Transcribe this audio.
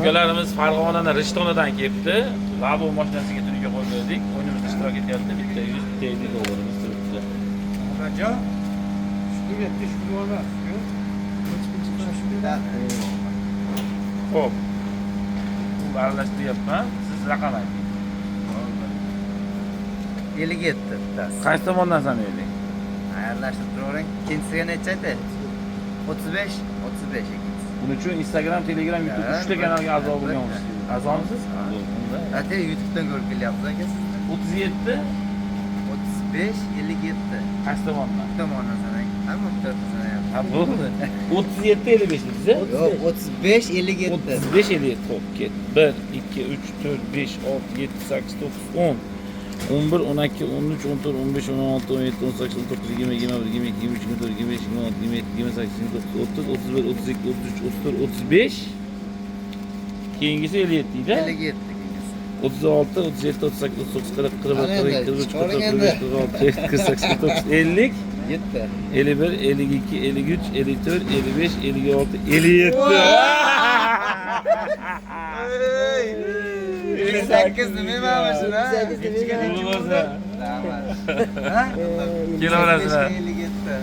Ukalarimiz Farg'onadan, Rishtonidan kelibdi. Labo mashinasiga tunuka qo'yib berdik. O'yinimizda ishtirok etyapti. Bitta 100, bitta 50 dollarimiz turibdi. Ahmadjon, shu yerda shu emas. Xo'p. Bu aralashtiryapman. Siz raqam ayting. 57 bittasi. Qaysi tomondan sanaylik? Aralashtirib turavering. Ikkinchisiga necha aytdi? 35, 35 ikkinchisi. Buning uchun Instagram, Telegram, YouTube Ha, uchta kanalga a'zo bo'lgan bitta. A'zomisiz? Ha. Unda Ate YouTube'dan ko'rib kelyapsiz aka siz. 37 35, 57. qaysi tomondan? Bu tomondan sanang. Hamma bu tarafdan sanayapti. Ha, bo'ldi. 37 55 dedingiz? Yo'q, 35, 57. 35 57. Xo'p, ket. 1 2 3 4 5 6 7 8 9 10 11 12 13 14 15 16 17 18 19 20 21 22 23 24 25 26 27 28 29 30 31 32 33 34 35. Keyingisi 57 deydi. 57 keyingisi. 36 37 38 39 40 41 Ana 42 endi, 43 chiqaring 44 endi. 45 46 48 49 50 7. 51 52 53 54 55 56 57. 58 nima mana shuni? Bo'lmasa. Rahmat. Ha? Kelaverasizlar. 57.